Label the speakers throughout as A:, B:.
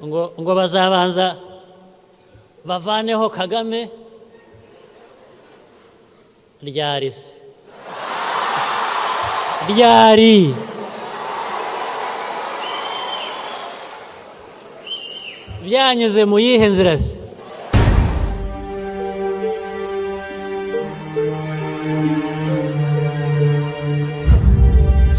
A: Ngo bazabanza bavaneho Kagame ryari se? Ryari? Byanyuze mu yihe nzira se?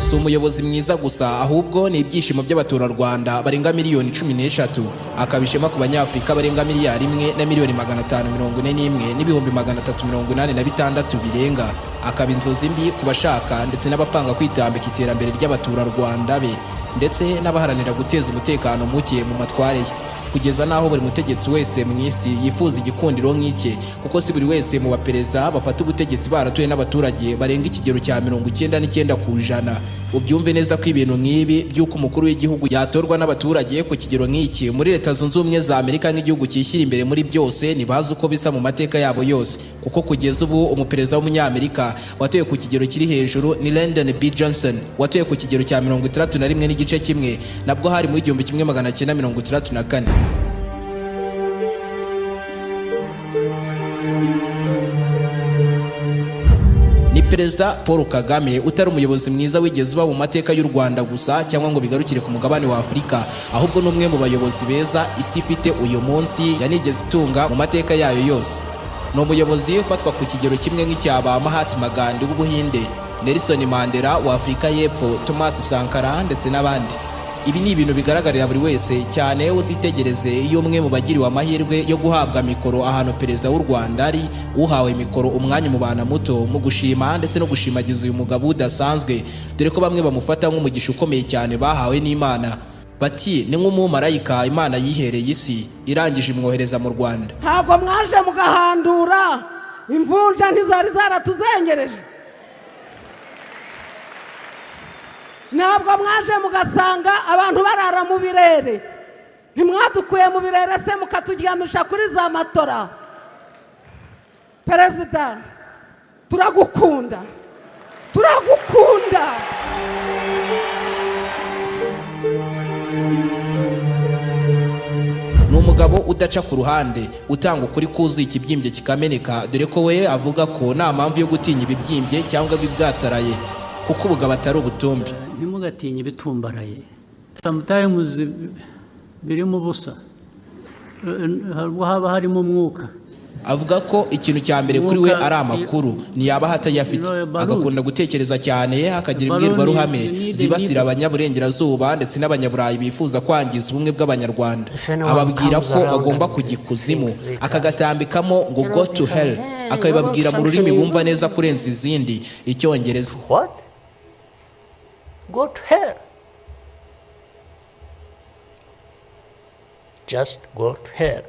B: Si umuyobozi mwiza gusa, ahubwo ni ibyishimo by'abaturarwanda barenga miliyoni 13, akaba ishema ku Banyafurika barenga miliyari 1,541,386 birenga, akaba inzozi mbi ku bashaka ndetse n'abapanga kwitambika iterambere ry'abaturarwanda be, ndetse n'abaharanira guteza umutekano muke mu matware ye, kugeza n'aho buri mutegetsi wese mu isi yifuza igikundiro nk'ike, kuko si buri wese mu baperezida bafata ubutegetsi baratuye n'abaturage barenga ikigero cya 99%. Ubyumve neza ko ibintu nk'ibi by'uko umukuru w'igihugu yatorwa n'abaturage ku kigero nk'iki muri Leta Zunze Ubumwe za Amerika, nk'igihugu cyishyira imbere muri byose, ntibazi uko bisa mu mateka yabo yose, kuko kugeza ubu umuperezida w'Umunyamerika watoye ku kigero kiri hejuru ni Lyndon B Johnson, watoye ku kigero cya 61.1, nabwo hari muri 1964. Ni Perezida Paul Kagame utari umuyobozi mwiza wigeze uba mu mateka y'u Rwanda gusa cyangwa ngo bigarukire ku mugabane wa Afurika, ahubwo ni umwe mu bayobozi beza isi ifite uyu munsi yanigeze itunga mu mateka yayo yose. Ni umuyobozi ufatwa ku kigero kimwe nk'icya ba Mahatma Gandhi w'Ubuhinde, Nelson Mandela wa Afurika y'Epfo, Thomas Sankara ndetse n'abandi. Ibi ni ibintu bigaragarira buri wese, cyane uzitegereze iyo umwe mu bagiriwe amahirwe yo guhabwa mikoro ahantu perezida w'u Rwanda ari, uhawe mikoro umwanya umubana muto mu gushima ndetse no gushimagiza uyu mugabo udasanzwe, dore ko bamwe bamufata nk'umugisha ukomeye cyane bahawe n'Imana, bati ni nk'umumarayika Imana yihereye isi irangije imwohereza mu Rwanda.
C: Ntabwo mwaje mugahandura imvunja, ntizari zaratuzengereje? Ntabwo mwaje mugasanga abantu barara mu birere? Ntimwadukuye mu birere se, mukaturyamisha kuri za matora? Perezida, turagukunda, turagukunda.
B: Ni umugabo udaca ku ruhande, utanga ukuri kuzuye ikibyimbye kikameneka, dore ko we avuga ko nta mpamvu yo gutinya ibibyimbye cyangwa ibibwataraye, kuko ubugabo atari ubutumbi.
A: Ntimugatinye ibitumbaraye, sometimes birimo ubusa. Ubwo haba harimo umwuka.
B: Avuga ko ikintu cya mbere kuri we ari amakuru, ntiyaba atayafite. Agakunda gutekereza cyane, akagira imbwirwaruhame zibasira abanyaburengerazuba ndetse n'Abanyaburayi bifuza kwangiza ubumwe bw'Abanyarwanda. Ababwira ko bagomba kujya ikuzimu, akagatambikamo ngo "Go to hell", akabibabwira mu rurimi bumva neza kurenza izindi, Icyongereza.
A: What? Go to hell. Just go to hell.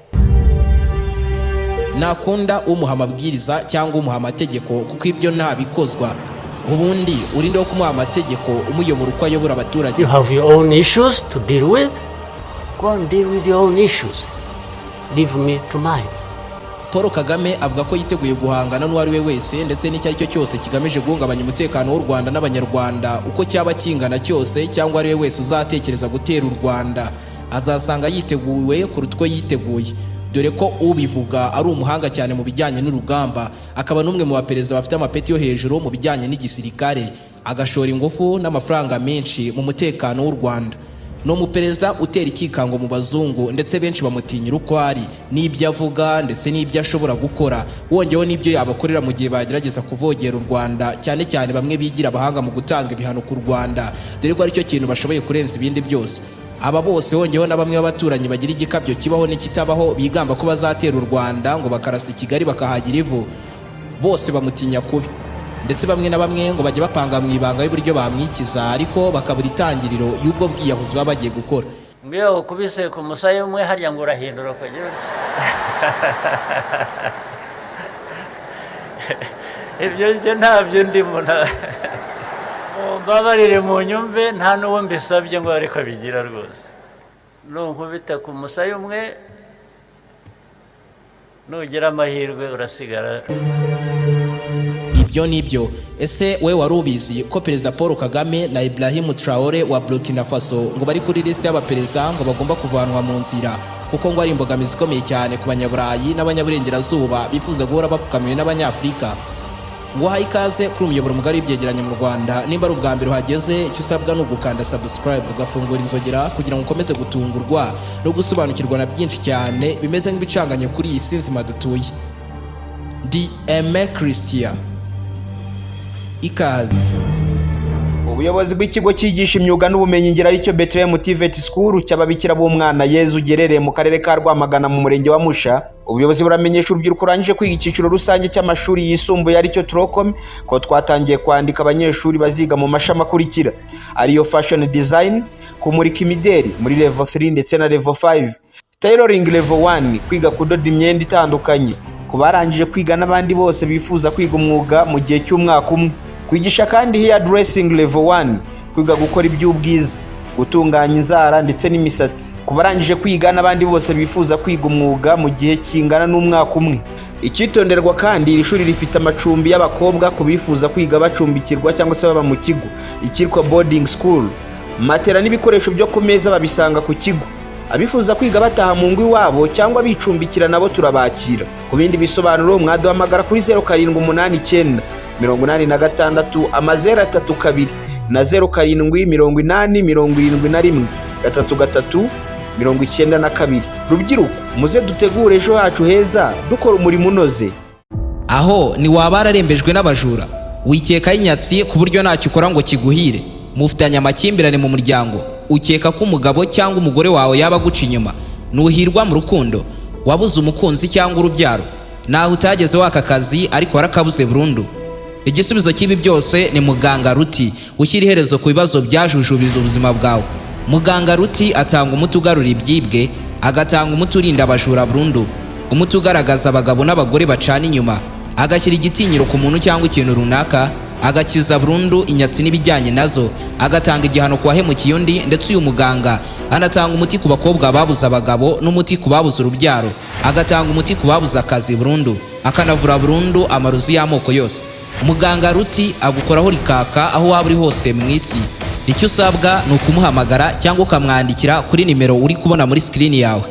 B: Ntakunda umuha amabwiriza cyangwa umuha amategeko, kuko ibyo ntabikozwa. Ubundi urinde wo kumuha amategeko umuyobora uko ayobora abaturage?
A: You have your own issues to deal with. Go and deal with your own issues. Leave me to mine.
B: Paul Kagame avuga ko yiteguye guhangana n'uwo ari we wese ndetse n'icyo ari cyo cyose kigamije guhungabanya umutekano w'u Rwanda n'Abanyarwanda, uko cyaba kingana cyose, cyangwa ari we wese uzatekereza gutera u Rwanda azasanga yiteguwe kuruta uko yiteguye, dore ko ubivuga ari umuhanga cyane mu bijyanye n'urugamba, akaba n'umwe mu baperezida bafite amapeti yo hejuru mu bijyanye n'igisirikare, agashora ingufu n'amafaranga menshi mu mutekano w'u Rwanda. Ni umuperezida utera ikikango mu bazungu, ndetse benshi bamutinyira uko ari n'ibyo avuga ndetse n'ibyo ashobora gukora, wongeyeho n'ibyo yabakorera mu gihe bagerageza kuvogera u Rwanda, cyane cyane bamwe bigira abahanga mu gutanga ibihano ku Rwanda, dore ko aricyo kintu bashoboye kurenza ibindi byose. Aba bose, wongeyeho na bamwe b'abaturanyi bagira igikabyo kibaho n'ikitabaho, bigamba ko bazatera u Rwanda ngo bakarasa i Kigali bakahagira ivu, bose bamutinya kubi, ndetse bamwe na bamwe ngo bajya bapanga mu ibanga y'uburyo bamwikiza, ariko bakabura itangiriro y'ubwo bwiyahuzi baba bagiye gukora.
A: Ngo iyo ukubise ku musaya umwe harya ngo urahindura ukagira utya. Ibyo byo ntabyo ndimo. Mumbabarire mu nyumve, nta n'uwo mbisabye ngo ariko bigira rwose. Nunkubita ku musaya umwe, nugira amahirwe urasigara.
B: Ibyo ni byo. Ese we wari ubizi ko Perezida Paul Kagame na Ibrahim Traore wa Burkina Faso ngo bari kuri lisite y'abaperezida ngo bagomba kuvanwa mu nzira, kuko ngo ari imbogamizi ikomeye cyane ku Banyaburayi n'Abanyaburengerazuba bifuza guhora bapfukamiwe n'Abanyafurika? Nguhaye ikaze kuri umuyoboro mugari w'ibyegeranyo mu Rwanda. Nimba ari ubwa mbere uhageze, icyo usabwa ni ugukanda subscribe, ugafungura inzogera kugira ngo ukomeze gutungurwa no gusobanukirwa na byinshi cyane bimeze nk'ibicanganye kuri iyi si nzima dutuye. Ndi Aime Christian, ikaze.
D: Ubuyobozi bw'ikigo cyigisha imyuga n'ubumenyingiro, aricyo Bethlehem TVET School cy'ababikira b'umwana Yezu, giherereye mu karere ka Rwamagana mu murenge wa Musha. Ubuyobozi buramenyesha urubyiruko rurangije kwiga icyiciro rusange cy'amashuri yisumbuye, aricyo tronc commun, ko twatangiye kwandika abanyeshuri baziga mu mashami akurikira, ariyo fashion design, kumurika imideri muri level 3 ndetse na level 5, tailoring level 1, kwiga kudoda imyenda itandukanye ku barangije kwiga n'abandi bose bifuza kwiga umwuga mu gihe cy'umwaka umwe, kwigisha kandi hair dressing level 1, kwiga gukora iby'ubwiza, gutunganya inzara ndetse n'imisatsi ku barangije kwiga n'abandi bose bifuza kwiga umwuga mu gihe kingana n'umwaka umwe. Icyitonderwa kandi, iri shuri rifite amacumbi y'abakobwa ku bifuza kwiga bacumbikirwa cyangwa se baba mu kigo, icyitwa boarding school. Matera n'ibikoresho byo ku meza babisanga ku kigo. Abifuza kwiga bataha mu ngo iwabo cyangwa bicumbikira nabo turabakira. Ku bindi bisobanuro mwaduhamagara kuri 0789 86 0 0 2 na 0780 71 33 92. Rubyiruko, muze dutegure ejo hacu heza dukora umurimo unoze.
B: Aho ntiwaba wararembejwe n'abajura, wikekaho inyatsi ku buryo ntacyo ukora ngo kiguhire, mufitanye amakimbirane mu muryango, ukeka ko umugabo cyangwa umugore wawe yaba aguca inyuma, ntuhirwa mu rukundo, wabuze umukunzi cyangwa urubyaro, naho utageze waka akazi ariko warakabuze burundu? Igisubizo cy'ibi byose ni Muganga Ruti, ushyira iherezo ku bibazo byajujubiza ubuzima bwawe. Muganga Ruti atanga umuti ugarura ibyibwe, agatanga umuti urinda abajura burundu, umuti ugaragaza abagabo n'abagore bacana inyuma, agashyira igitinyiro ku muntu cyangwa ikintu runaka, agakiza burundu inyatsi n'ibijyanye nazo, agatanga igihano ku wahemukiye undi. Ndetse uyu muganga anatanga umuti ku bakobwa babuze abagabo n'umuti ku babuze urubyaro, agatanga umuti ku babuze akazi burundu, akanavura burundu amarozi y'amoko yose. Muganga Ruti agukoraho rikaka aho waba uri hose mu isi. Icyo usabwa ni ukumuhamagara cyangwa ukamwandikira kuri nimero uri kubona muri sikirini yawe.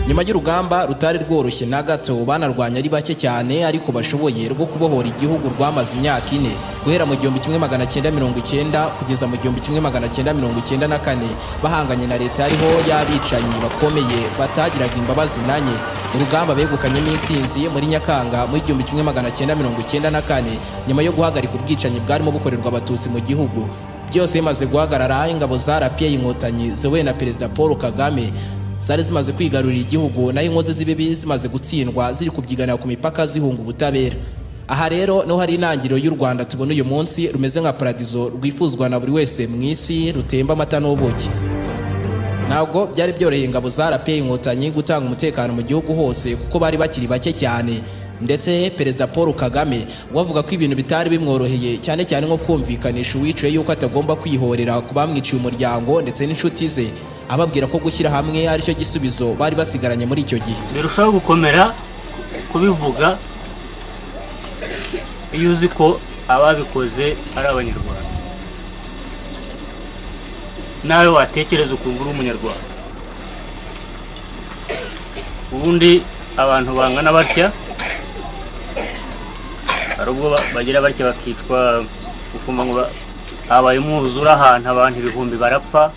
B: Nyuma y'urugamba rutari rworoshye na gato, banarwanya ari bake cyane ariko bashoboye, rwo kubohora igihugu rwamaze imyaka 4, guhera mu 1990 kugeza mu 1994, bahanganye na leta yariho y'abicanyi bakomeye batagiraga imbabazi nanye. Urugamba begukanyemo intsinzi muri Nyakanga muri 1994, nyuma yo guhagarika ubwicanyi bwarimo bukorerwa Abatutsi mu gihugu. Byose bimaze guhagarara, ingabo za RPA Inkotanyi ziyobowe na Perezida Paul Kagame zari zimaze kwigarurira igihugu, naho inkozi z'ibibi zimaze gutsindwa, ziri kubyiganira ku mipaka zihunga ubutabera. Aha rero niho hari intangiriro y'u Rwanda tubona uyu munsi, rumeze nka paradizo rwifuzwa na buri wese mu isi, rutemba amata n'ubuki. Ntabwo byari byoroheye ingabo za RPA Inkotanyi gutanga umutekano mu gihugu hose, kuko bari bakiri bake cyane. Ndetse Perezida Paul Kagame we avuga ko ibintu bitari bimworoheye, cyane cyane nko kumvikanisha uwiciwe yuko atagomba kwihorera ku bamwiciye umuryango ndetse n'inshuti ze, ababwira ko gushyira hamwe aricyo gisubizo bari basigaranye muri icyo gihe.
A: Birushaho gukomera kubivuga iyo uzi ko ababikoze ari Abanyarwanda, nawe watekereza ukumva uri Umunyarwanda. Ubundi abantu bangana batya, hari ubwo bagira batya bakicwa, ukumva ngo habaye umwuzure ahantu abantu ibihumbi barapfa,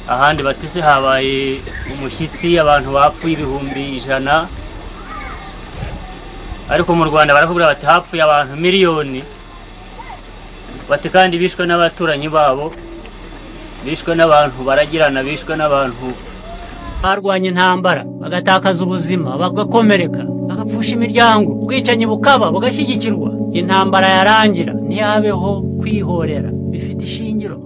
A: ahandi batise habaye umushyitsi abantu bapfuye 100,000, ariko mu Rwanda barakubwira bati hapfuye abantu miliyoni, bati kandi bishwe n'abaturanyi babo, bishwe n'abantu baragirana, bishwe n'abantu barwanya intambara, bagatakaza ubuzima, bagakomereka, bagapfusha imiryango, ubwicanyi bukaba bugashyigikirwa, intambara yarangira ntihabeho kwihorera. Bifite ishingiro,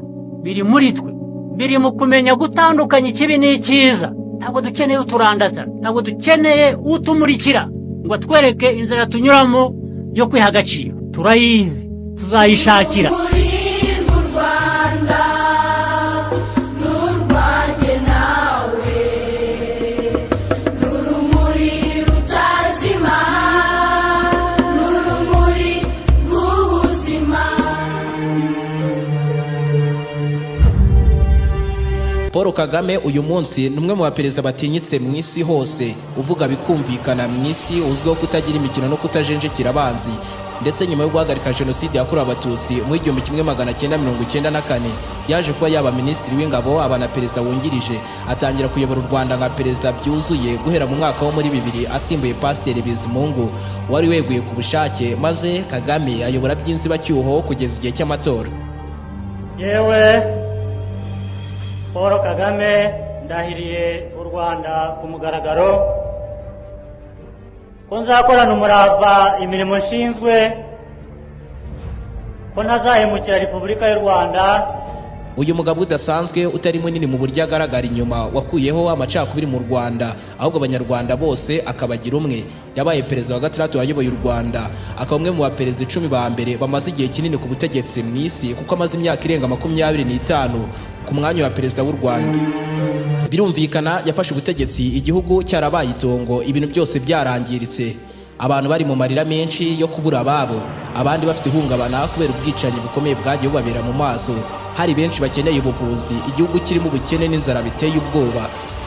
A: biri muri twe, biri mu kumenya gutandukanya ikibi n'icyiza. Ntabwo dukeneye uturandata, ntabwo dukeneye utumurikira ngo atwereke inzira tunyuramo yo kwiha agaciro. Turayizi, tuzayishakira.
E: Uri mu Rwanda.
B: Paul Kagame uyu munsi ni umwe mu baperezida batinyitse mu isi hose, uvuga bikumvikana mu isi, uzwiho kutagira imikino no kutajenjekera abanzi. Ndetse nyuma yo guhagarika Jenoside yakorewe Abatutsi mu 1994, yaje kuba yaba Minisitiri w'Ingabo, aba na Perezida wungirije, atangira kuyobora u Rwanda nka perezida byuzuye guhera mu mwaka wo muri 2000, asimbuye Pasiteri Bizimungu wari weguye ku bushake, maze Kagame ayobora by'inzibacyuho kugeza igihe cy'amatora.
A: Yewe Paul Kagame, ndahiriye u Rwanda ku mugaragaro ko nzakorana umurava imirimo nshinzwe, ko ntazahemukira Repubulika y'u Rwanda.
B: Uyu mugabo udasanzwe, utari munini mu buryo agaragara inyuma, wakuyeho amacakubiri mu Rwanda, ahubwo Abanyarwanda bose akabagira umwe, yabaye perezida wa gatandatu wayoboye u Rwanda, akaba umwe mu baperezida 10 ba mbere bamaze igihe kinini ku butegetsi mu isi, kuko amaze imyaka irenga 25 ku mwanya wa perezida w'u Rwanda. Birumvikana, yafashe ubutegetsi igihugu cyarabaye itongo, ibintu byose byarangiritse, abantu bari mu marira menshi yo kubura ababo, abandi bafite ihungabana kubera ubwicanyi bukomeye bwagiye bubabera mu maso, hari benshi bakeneye ubuvuzi, igihugu kirimo ubukene n'inzara biteye ubwoba.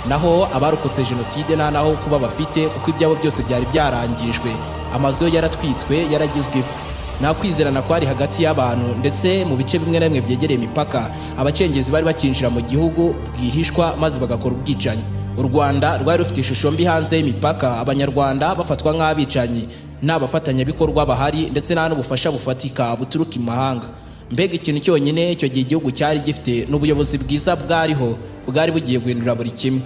B: Naho abarokotse jenoside nta naho kuba bafite, kuko ibyabo byose byari byarangijwe, amazu yo yaratwitswe, yaragizwe ivu. Nta kwizerana kwari hagati y'abantu, ndetse mu bice bimwe na bimwe byegereye imipaka abacengezi bari bakinjira mu gihugu bwihishwa maze bagakora ubwicanyi. U Rwanda rwari rufite ishusho mbi hanze y'imipaka, Abanyarwanda bafatwa nk'abicanyi, nta bafatanyabikorwa bahari, ndetse nta n'ubufasha bufatika buturuka imahanga. Mbega ikintu cyonyine icyo gihe igihugu cyari gifite n'ubuyobozi bwiza bwariho, bwari bugiye guhindura buri kimwe.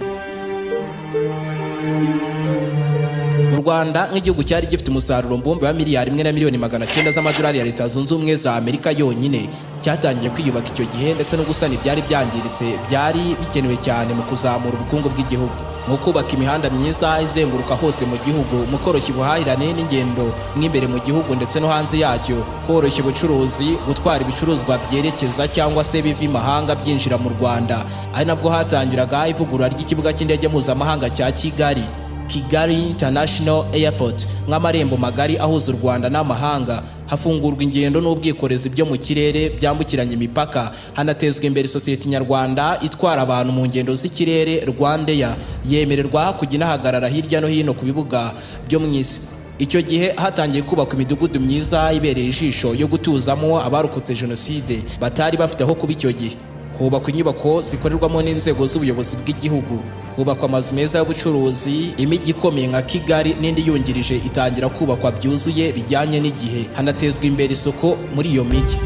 B: U Rwanda nk'igihugu cyari gifite umusaruro mbumbe wa miliyari 1 na miliyoni 900 z'amadolari ya Leta Zunze Ubumwe za Amerika yonyine, cyatangiye kwiyubaka icyo gihe ndetse no gusana ibyari byangiritse byari bikenewe cyane mu kuzamura ubukungu bw'igihugu, mu kubaka imihanda myiza izenguruka hose mu gihugu, mu koroshya ubuhahirane n'ingendo mw'imbere mu gihugu ndetse no hanze yacyo, koroshya ubucuruzi, gutwara ibicuruzwa byerekeza cyangwa se biva imahanga byinjira mu Rwanda. Ari nabwo hatangiraga ivugurura ry'ikibuga cy'indege mpuzamahanga cya Kigali, Kigali International Airport, nk'amarembo magari ahuza u Rwanda n'amahanga. Hafungurwa ingendo n'ubwikorezi byo mu kirere byambukiranya imipaka, hanatezwa imbere sosiyete nyarwanda itwara abantu mu ngendo z'ikirere, RwandAir, yemererwa kujya inahagarara hirya no hino ku bibuga byo mu isi. Icyo gihe hatangiye kubakwa imidugudu myiza ibereye ijisho yo gutuzamo abarokotse jenoside batari bafite aho kuba. Icyo gihe hubakwa inyubako zikorerwamo n'inzego z'ubuyobozi bw'igihugu, hubakwa amazu meza y'ubucuruzi, imijyi ikomeye nka Kigali n'indi yungirije itangira kubakwa byuzuye bijyanye n'igihe, hanatezwa imbere isuku muri iyo mijyi,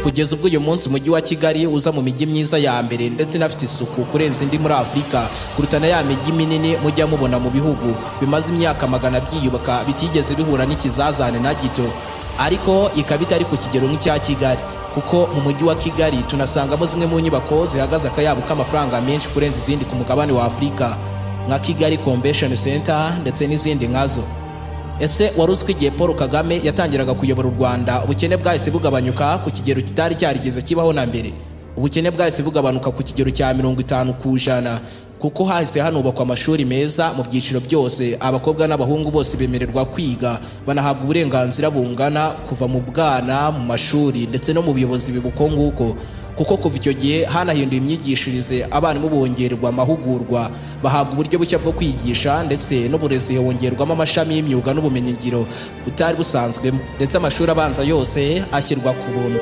B: kugeza ubwo uyu munsi umujyi wa Kigali uza mu mijyi myiza ya mbere ndetse inafite isuku kurenza indi muri Afurika, kuruta na ya mijyi minini mujya mubona mu bihugu bimaze imyaka magana byiyubaka bitigeze bihura n'ikizazane na gito, ariko ikaba itari ku kigero nk'icya Kigali, kuko mu mujyi wa Kigali tunasangamo zimwe mu nyubako zihagaze akayabo k'amafaranga menshi kurenza izindi ku mugabane wa Afurika, nka Kigali Convention Center ndetse n'izindi nkazo. Ese wari uzwi ko igihe Paul Kagame yatangiraga kuyobora u Rwanda, ubukene bwahise bugabanyuka ku kigero kitari cyarigeze kibaho na mbere? Ubukene bwahise bugabanuka ku kigero cya 50%, kuko hahise hanubakwa amashuri meza mu byiciro byose, abakobwa n'abahungu bose bemererwa kwiga, banahabwa uburenganzira bungana kuva mu bwana mu mashuri, ndetse no mu buyobozi biba uko nguko, kuko kuva icyo gihe hanahinduye imyigishirize, abarimu bongererwa amahugurwa, bahabwa uburyo bushya bwo kwigisha, ndetse n'uburezi hongerwamo amashami y'imyuga n'ubumenyingiro butari busanzwemo, ndetse amashuri abanza yose ashyirwa ku buntu.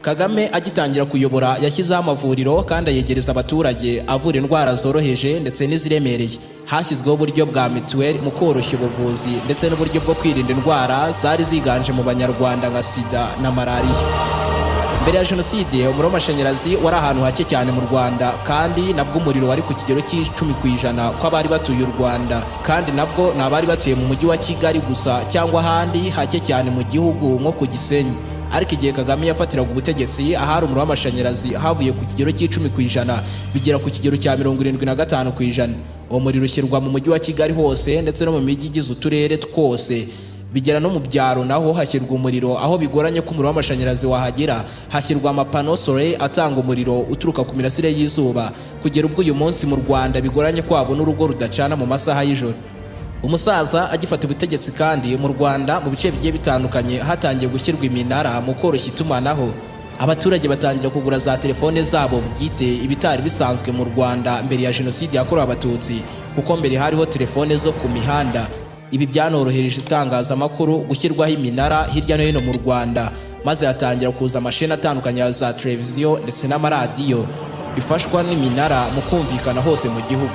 B: Kagame agitangira kuyobora yashyizeho amavuriro kandi ayegereza abaturage, avura indwara zoroheje ndetse n'iziremereye. Hashyizweho uburyo bwa mituweli mu koroshya ubuvuzi, ndetse n'uburyo bwo kwirinda indwara zari ziganje mu Banyarwanda nka sida na malariya. Mbere ya jenoside umuriro w'amashanyarazi wari ahantu hake cyane mu Rwanda, kandi nabwo umuriro wari ku kigero cy'10% kw'abari batuye u Rwanda, kandi nabwo ni abari batuye mu mujyi wa Kigali gusa cyangwa ahandi hake cyane mu gihugu nko ku Gisenyi. Ariko igihe Kagame yafatiraga ubutegetsi, ahari umuriro w'amashanyarazi havuye ku kigero cy'10% bigera ku kigero cya 75%. Uwo muriro ushyirwa mu mujyi wa Kigali hose ndetse no mu mijyi igize uturere twose, bigera no mu byaro, naho hashyirwa umuriro. Aho bigoranye ko umuriro w'amashanyarazi wahagera, hashyirwa amapano solaire atanga umuriro uturuka ku mirasire y'izuba, kugera ubwo uyu munsi mu Rwanda bigoranye ko wabona urugo rudacana mu masaha y'ijoro. Umusaza agifata ubutegetsi kandi, mu Rwanda mu bice bigiye bitandukanye hatangiye gushyirwa iminara mu koroshya itumanaho. Abaturage batangira kugura za telefone zabo bwite, ibitari bisanzwe mu Rwanda mbere ya Jenoside yakorewe Abatutsi, kuko mbere hariho telefone zo ku mihanda. Ibi byanorohereje itangazamakuru gushyirwaho iminara hirya no hino mu Rwanda, maze hatangira kuza amasheni atandukanye ya za televiziyo ndetse n'amaradiyo, bifashwa n'iminara mu kumvikana hose mu gihugu.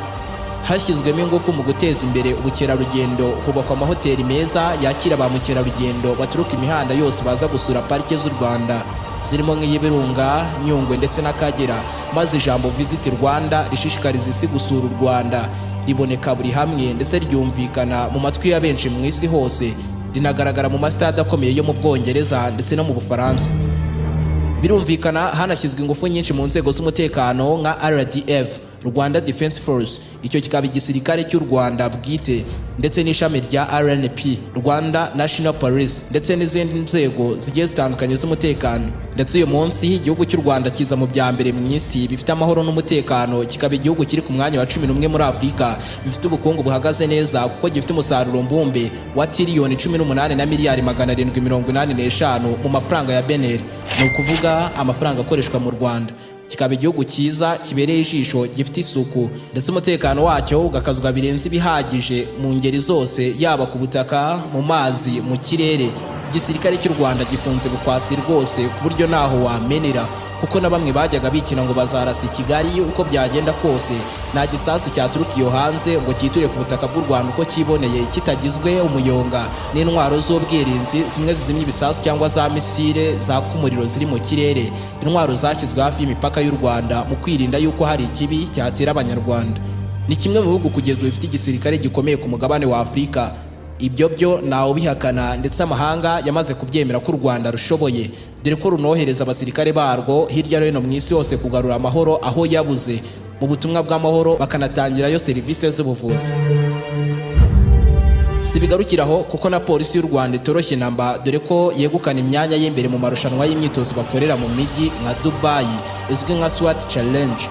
B: Hashyizwemo ingufu mu guteza imbere ubukerarugendo, hubakwa amahoteli meza yakira ba mukerarugendo baturuka imihanda yose baza gusura parike z'u Rwanda, zirimo nk'iy'Ibirunga, Nyungwe ndetse n'Akagera, maze ijambo "Visit Rwanda" rishishikariza isi gusura u Rwanda riboneka buri hamwe, ndetse ryumvikana mu matwi ya benshi mu isi hose, rinagaragara mu masitade akomeye yo mu Bwongereza ndetse no mu Bufaransa. Birumvikana, hanashyizwe ingufu nyinshi mu nzego z'umutekano nka RDF, Rwanda Defense Force, icyo kikaba igisirikare cy'u Rwanda bwite, ndetse n'ishami rya RNP, Rwanda National Police, ndetse n'izindi nzego zigiye zitandukanye z'umutekano. Ndetse uyu munsi igihugu cy'u Rwanda kiza mu bya mbere mu isi bifite amahoro n'umutekano, kikaba igihugu kiri ku mwanya wa 11 muri Afurika bifite ubukungu buhagaze neza, kuko gifite umusaruro mbumbe wa tiriyoni 18 na miliyari 785 mu mafaranga ya BNR, ni ukuvuga amafaranga akoreshwa mu Rwanda. Kikaba igihugu cyiza kibereye ijisho, gifite isuku, ndetse umutekano wacyo ugakazwa birenze ibihagije mu ngeri zose, yaba ku butaka, mu mazi, mu kirere. Igisirikare cy'u Rwanda gifunze bukwasi rwose, ku buryo ntaho wamenera, kuko na bamwe bajyaga bikina ngo bazarasa i Kigali, uko byagenda kose nta gisasu cyaturuka iyo hanze ngo cyiture ku butaka bw'u Rwanda uko cyiboneye kitagizwe umuyonga n'intwaro z'ubwirinzi, zimwe zizimya ibisasu cyangwa za misile zaka umuriro ziri mu kirere, intwaro zashyizwe hafi y'imipaka y'u Rwanda mu kwirinda yuko hari ikibi cyatera Abanyarwanda. Ni kimwe mu bihugu kugeza ubu bifite igisirikare gikomeye ku mugabane wa Afurika. Ibyo byo ntawe ubihakana, ndetse amahanga yamaze kubyemera ko u Rwanda rushoboye, dore ko runohereza abasirikare barwo hirya no hino mu isi hose kugarura amahoro aho yabuze mu butumwa bw'amahoro, bakanatangirayo serivisi z'ubuvuzi. Si bigarukiraho, kuko na Polisi y'u Rwanda itoroshye namba, dore ko yegukana imyanya y'imbere mu marushanwa y'imyitozo bakorera mu mijyi nka Dubayi, izwi nka SWAT Challenge.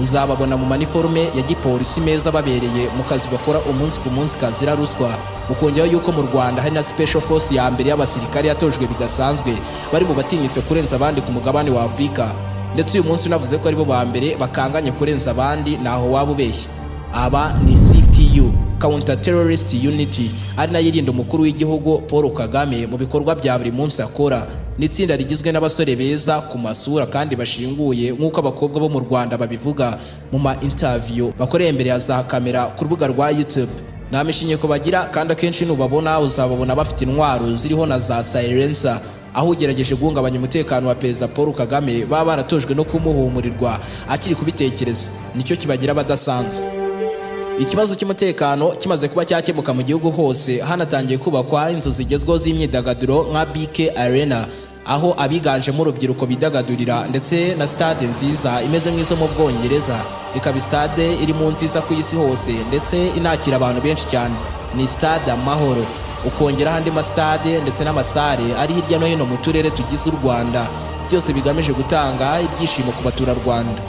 B: Uzababona mu maniforume ya gipolisi meza, babereye mu kazi bakora umunsi ku munsi kazira ruswa. Ukongeraho yuko mu Rwanda hari na Special Force ya mbere y'abasirikare yatojwe bidasanzwe, bari mu batinyutse kurenza abandi ku mugabane wa Afurika. Ndetse uyu munsi unavuze ko aribo ba mbere bakanganye kurenza abandi, ntaho waba ubeshya. Aba ni CTU, Counter Terrorist Unit, ari nayo irinda umukuru w'igihugu Paul Kagame mu bikorwa bya buri munsi akora. Ni itsinda rigizwe n'abasore beza ku masura kandi bashinguye, nk'uko abakobwa bo mu Rwanda babivuga mu ma interview bakoreye imbere ya za kamera ku rubuga rwa YouTube. Nta mishinyiko bagira, kandi akenshi nubabona uzababona bafite intwaro ziriho na za silencer, aho ugerageje guhungabanya umutekano wa Perezida Paul Kagame baba baratojwe no kumuhumurirwa akiri kubitekereza. Nicyo kibagira abadasanzwe. Ikibazo cy'umutekano kimaze kuba cyakemuka mu gihugu hose, hanatangiye kubakwa inzu zigezweho z'imyidagaduro nka BK Arena, aho abiganjemo urubyiruko bidagadurira, ndetse na stade nziza imeze nk'izo mu Bwongereza, ikaba stade iri mu nziza ku isi hose ndetse inakira abantu benshi cyane, ni Stade Amahoro. Ukongeraho andi masitade ndetse n'amasare ari hirya no hino mu turere tugize u Rwanda, byose bigamije gutanga ibyishimo ku baturarwanda.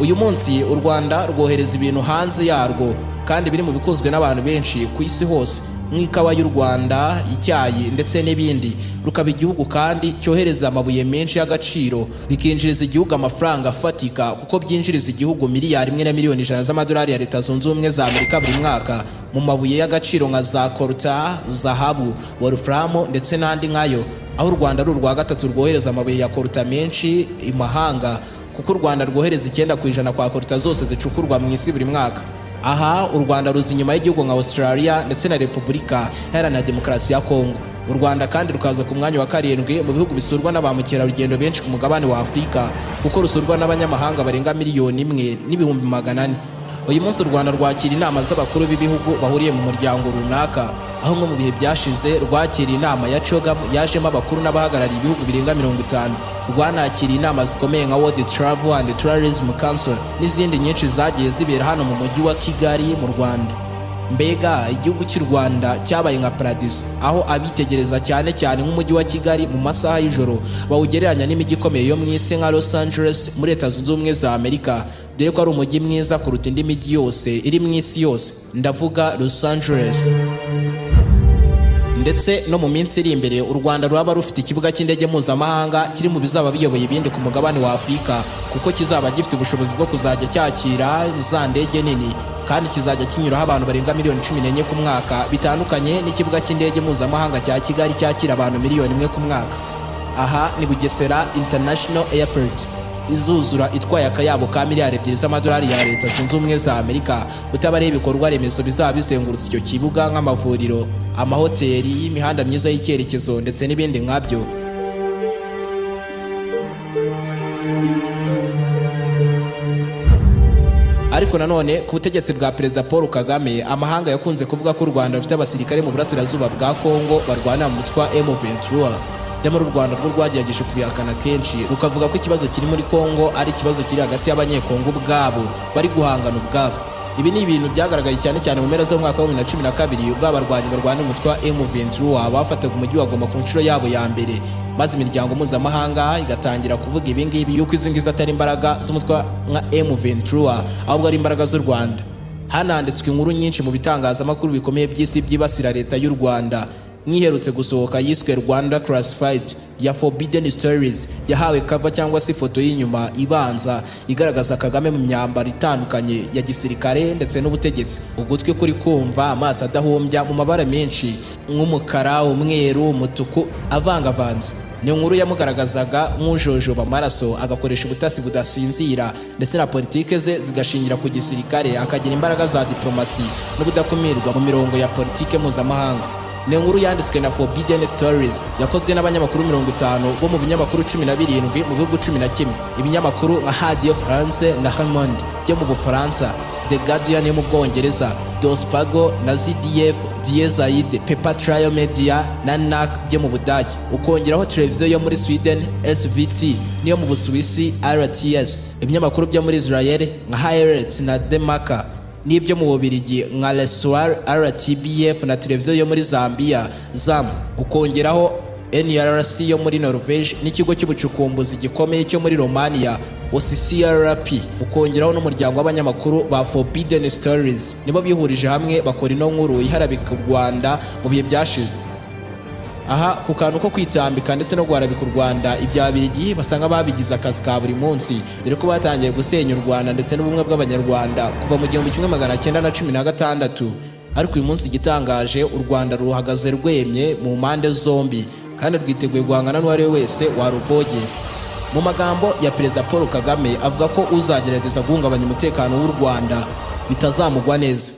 B: Uyu munsi u Rwanda rwohereza ibintu hanze yarwo kandi biri mu bikunzwe n'abantu benshi ku isi hose, nk'ikawa y'u Rwanda, icyayi ndetse n'ibindi. Rukaba igihugu kandi cyohereza amabuye menshi y'agaciro, bikinjiriza igihugu amafaranga afatika, kuko byinjiriza igihugu miliyari 1 na miliyoni 100 z'amadolari ya Leta Zunze Ubumwe za Amerika buri mwaka mu mabuye y'agaciro nka za coltan, zahabu, wolfram ndetse n'andi nkayo, aho u Rwanda ari urwa gatatu rwohereza amabuye ya coltan menshi imahanga, kuko u Rwanda rwohereza 9% kwa coltan zose zicukurwa mu isi buri mwaka. Aha u Rwanda ruza inyuma y'igihugu nka Australia ndetse na Repubulika Iharanira Demokarasi ya Kongo. U Rwanda kandi rukaza ku mwanya wa karindwi mu bihugu bisurwa na ba mukerarugendo benshi ku mugabane wa Afurika, kuko rusurwa n'abanyamahanga barenga miliyoni 1 n'ibihumbi 400. Uyu munsi u Rwanda rwakira inama z'abakuru b'ibihugu bahuriye mu muryango runaka, aho nko mu bihe byashize rwakiriye inama ya CHOGM yajemo abakuru n'abahagarariye ibihugu birenga 50. Rwanakiriye inama zikomeye nka World Travel and Tourism Council n'izindi nyinshi zagiye zibera hano mu mujyi wa Kigali mu Rwanda. Mbega igihugu cy'u Rwanda cyabaye nka paradiso, aho abitegereza cyane cyane nk'umujyi wa Kigali mu masaha y'ijoro bawugereranya n'imijyi ikomeye yo mu isi nka Los Angeles muri Leta Zunze Ubumwe za Amerika, dore ko ari umujyi mwiza kuruta indi mijyi yose iri mu isi yose, ndavuga Los Angeles. Ndetse no mu minsi iri imbere, u Rwanda ruraba rufite ikibuga cy'indege mpuzamahanga kiri mu bizaba biyoboye ibindi ku mugabane wa Afurika, kuko kizaba gifite ubushobozi bwo kuzajya cyakira za ndege nini, kandi kizajya kinyuraho abantu barenga miliyoni 14 ku mwaka, bitandukanye n'ikibuga cy'indege mpuzamahanga cya Kigali cyakira abantu miliyoni 1 ku mwaka. Aha ni Bugesera International Airport, izuzura itwaye akayabo ka miliyari 2 z'amadolari ya Leta Zunze Ubumwe za Amerika, utabariye ibikorwa remezo bizaba bizengurutse icyo kibuga nk'amavuriro, amahoteli, imihanda myiza y'icyerekezo ndetse n'ibindi nkabyo. Ariko nanone ku butegetsi bwa Perezida Paul Kagame, amahanga yakunze kuvuga ko u Rwanda rufite abasirikare mu burasirazuba bwa Kongo barwanira mu mutwe wa M23. Nyamara u Rwanda rwo rwagerageje kubihakana kenshi, rukavuga ko ikibazo kiri muri Kongo ari ikibazo kiri hagati y'Abanyekongo ubwabo bari guhangana ubwabo. Ibi ni ibintu byagaragaye cyane cyane mu mpera z'umwaka wa 2012, ubwo abarwanyi barwanira umutwe wa M23 bafataga umujyi wa Goma ku nshuro yabo ya mbere, maze imiryango mpuzamahanga igatangira kuvuga ibi ngibi, yuko izi ngizi atari imbaraga z'umutwe nka M23, ahubwo ari imbaraga z'u Rwanda. Hananditswe inkuru nyinshi mu bitangazamakuru bikomeye by'isi byibasira leta y'u Rwanda, nk'iherutse gusohoka yiswe Rwanda Classified ya Forbidden Stories, yahawe cover cyangwa se ifoto y'inyuma ibanza igaragaza Kagame mu myambaro itandukanye ya gisirikare ndetse n'ubutegetsi, ugutwi kuri kumva, amaso adahumbya, mu mabara menshi nk'umukara, umweru, umutuku avangavanze. Ni inkuru yamugaragazaga nk'ujojoba amaraso, agakoresha ubutasi budasinzira, ndetse na politike ze zigashingira ku gisirikare, akagira imbaraga za diplomasi n'ubudakumirwa mu mirongo ya politike mpuzamahanga. Ni inkuru yanditswe na Forbidden Stories, yakozwe n'abanyamakuru 50 bo mu binyamakuru 17 mu bihugu 11, ibinyamakuru nka Radio France na Le Monde byo mu Bufaransa, The Guardian yo mu Bwongereza, Der Spiegel na ZDF, Die Zeit, Paper Trail Media na NAC byo mu Budage, ukongeraho televiziyo yo muri Sweden SVT n'iyo mu Busuwisi RTS, ibinyamakuru byo muri Israel nka Haaretz na The Marker, n'ibyo mu Bubiligi nka Le Soir, RTBF na televiziyo yo muri Zambia ZAM, ukongeraho NRC yo muri Norvege n'ikigo cy'ubucukumbuzi gikomeye cyo muri Romania OCCRP, ukongeraho n'umuryango w'abanyamakuru ba Forbidden Stories. Nibo bihurije hamwe bakora ino nkuru iharabika u Rwanda mu bihe byashize. Aha ku kantu ko kwitambika ndetse no guharabika u Rwanda, ibya Birigi basanga babigize akazi ka buri munsi, dore ko batangiye gusenya u Rwanda ndetse n'ubumwe bw'Abanyarwanda kuva mu 1916. Ariko uyu munsi igitangaje, u Rwanda ruhagaze rwemye mu mpande zombi kandi rwiteguye guhangana n'uwo ari we wese waruvogera. Mu magambo ya Perezida Paul Kagame, avuga ko uzagerageza guhungabanya umutekano w'u Rwanda bitazamugwa neza.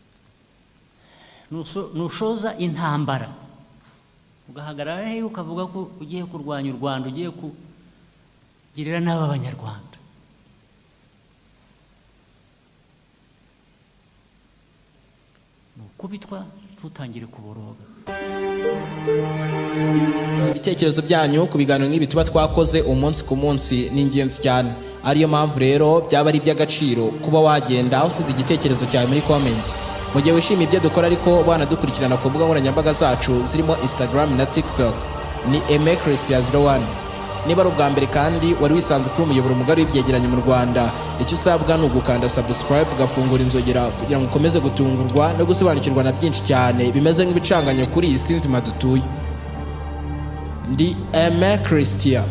A: Nushoza intambara, ugahagarara hehe, ukavuga ko ugiye kurwanya u Rwanda, ugiye kugirira nabi Abanyarwanda, ni ukubitwa ntutangire kuboroga.
B: Ibitekerezo byanyu ku biganiro nk'ibi tuba twakoze umunsi ku munsi ni ingenzi cyane. Ariyo mpamvu rero byaba ari iby'agaciro kuba wagenda usize igitekerezo cyawe muri comment. Mu gihe wishimiye ibyo dukora, ariko wanadukurikirana ku mbuga nkoranyambaga zacu zirimo Instagram na TikTok, ni Aime Christian 01. Niba ari ubwa mbere kandi wari wisanze kuri umuyoboro mugari w'ibyegeranyo mu Rwanda, icyo usabwa ni ugukanda subscribe, ugafungura inzogera kugira ngo ukomeze gutungurwa no gusobanukirwa na byinshi cyane bimeze nk'ibicanganye kuri iyi si nzima dutuye. Ndi Aime Christian.